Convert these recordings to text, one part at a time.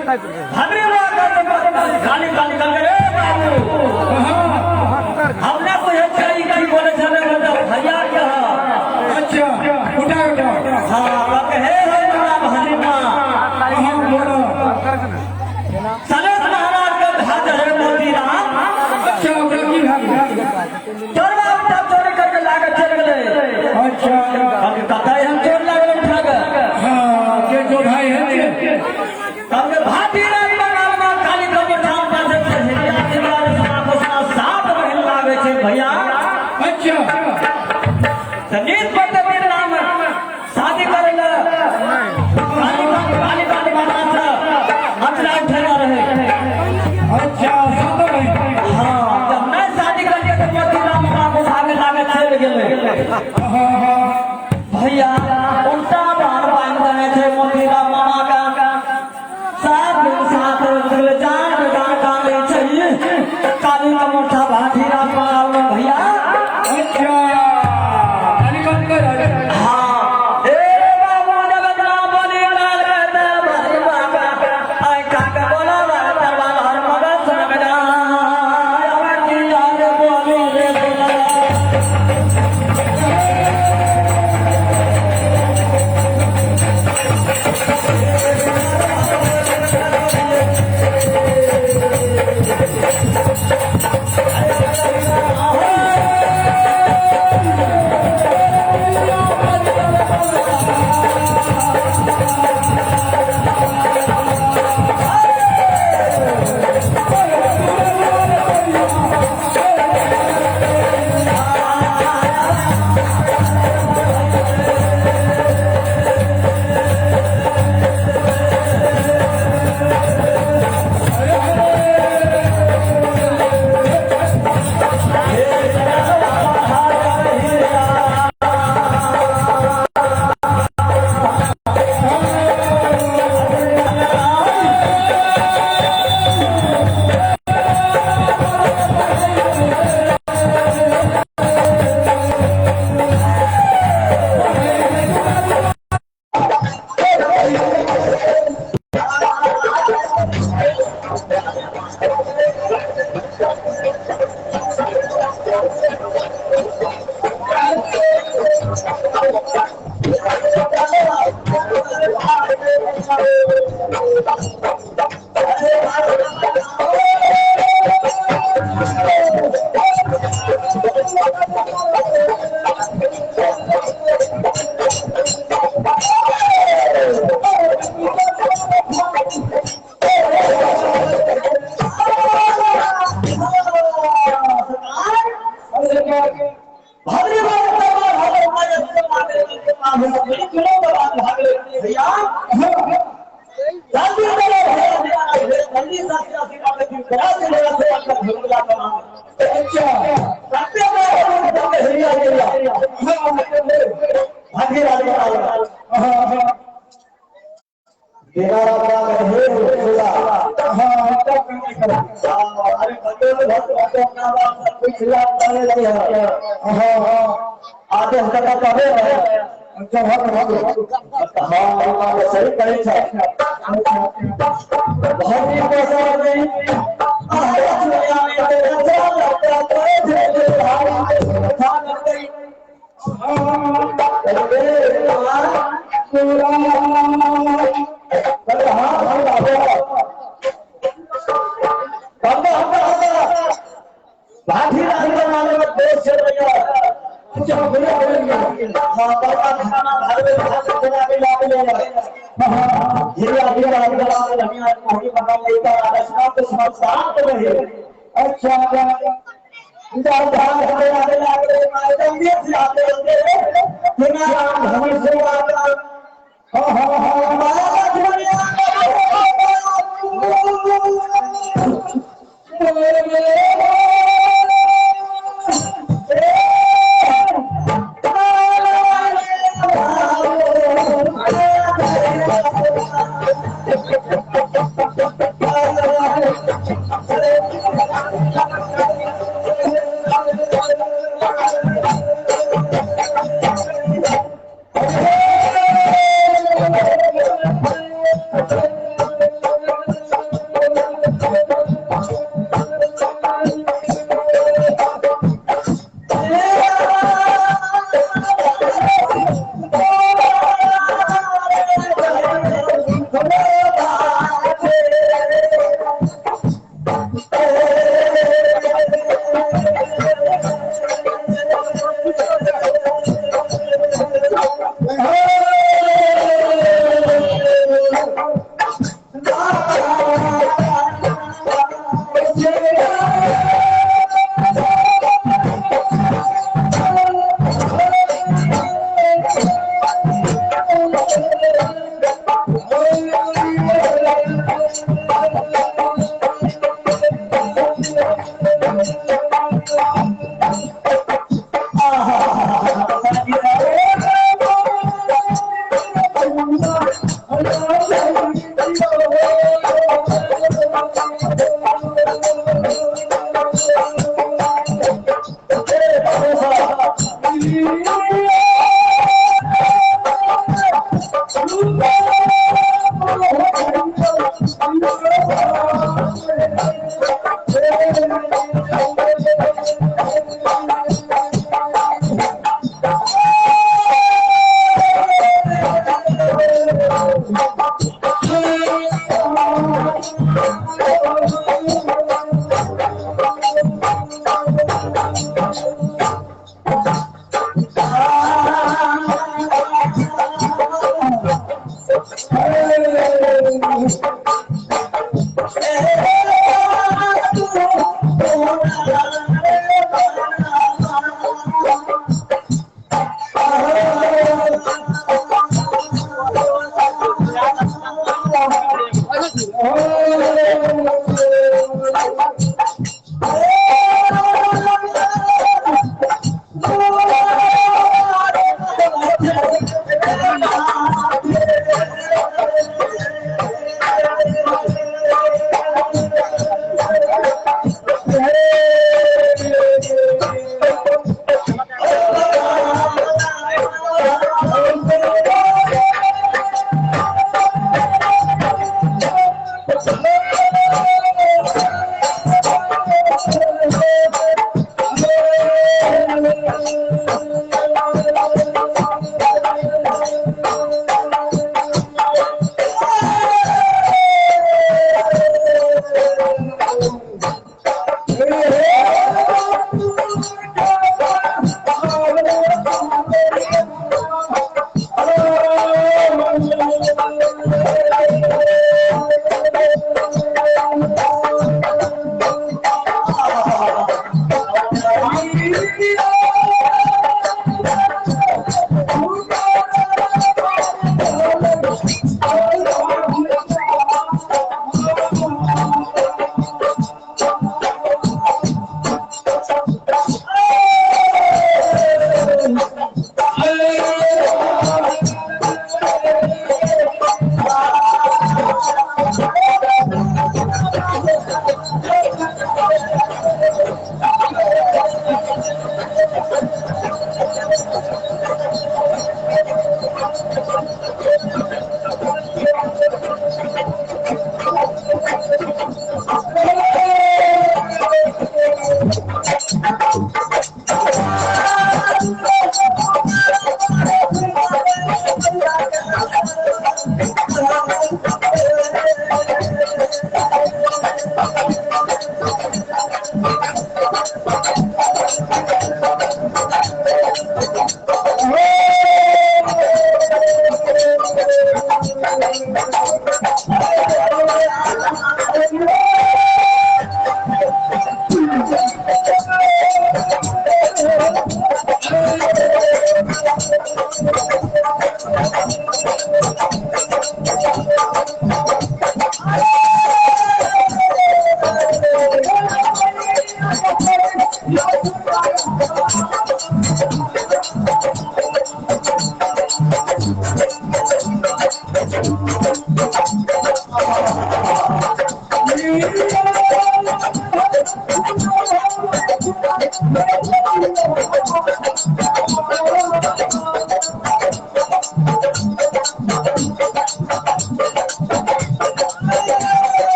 भद्री काली काली काली रे बाबू हमने बुझे छै ई की बोले छले मतलब भैया के ह। अच्छा उठा उठा। हां कहलकै हे हे हमरा भद्री माँ। हाँ बोलो। सनेश महाराज के भात रहे मोती राम। अच्छा ओकरा की भए गेल? चोरवा उठा चोरी करके लाके चल गेलै। अच्छा। कहलकै कतऽ एहन चोर लागल उठा के? हाँ के जो भाई है ने। कहलकै भाती राम बंगाल में काली कबूर धाम पर से हिरिया तिरिया सना सात बहिन लागे छै भैया। अच्छा। तऽ नीत पर तऽ वीर राम शादी करे ले काली काली काली माता से अचरा उठेना रहे। अच्छा सातो बहिन। हाँ जब नहीं शादी करके तऽ मोती राम बाबू भागे लागे चलि गेलै। हाँ हाँ। भैया उल्टा बार बांध देने छै मोती राम मामा का सात दिन सात निकले जान में जान डाले चाहिए काली का मोटा भाठी राम बंगाल में भैया। अच्छा काली कौन कर? हाँ हे बाबू जगत राम बोली लाल कहते भाई बाबा आई काका बोला दरबार हर मगज सुन जा बोली रे बोला। आदेश तबे अच्छा भाग भाग। हाँ सही कहे छै बहुत ही पैसा नहीं भाभी राही मालूम दोस्त चल रही है। अच्छा बोलो बोलो। हाँ बड़का खाना भागले भागले चला के लागे ले हिरिया हिरिया हिरिया हमिया मोही बना लेता रचना तो सात रहे। अच्छा। जब धान हरे आगे लागे मारे से आते होते बिना राम धर्म से आता। हाँ हाँ हाँ। माया लक्ष्मणिया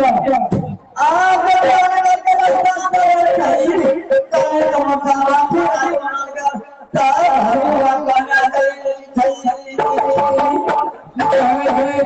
सरकार।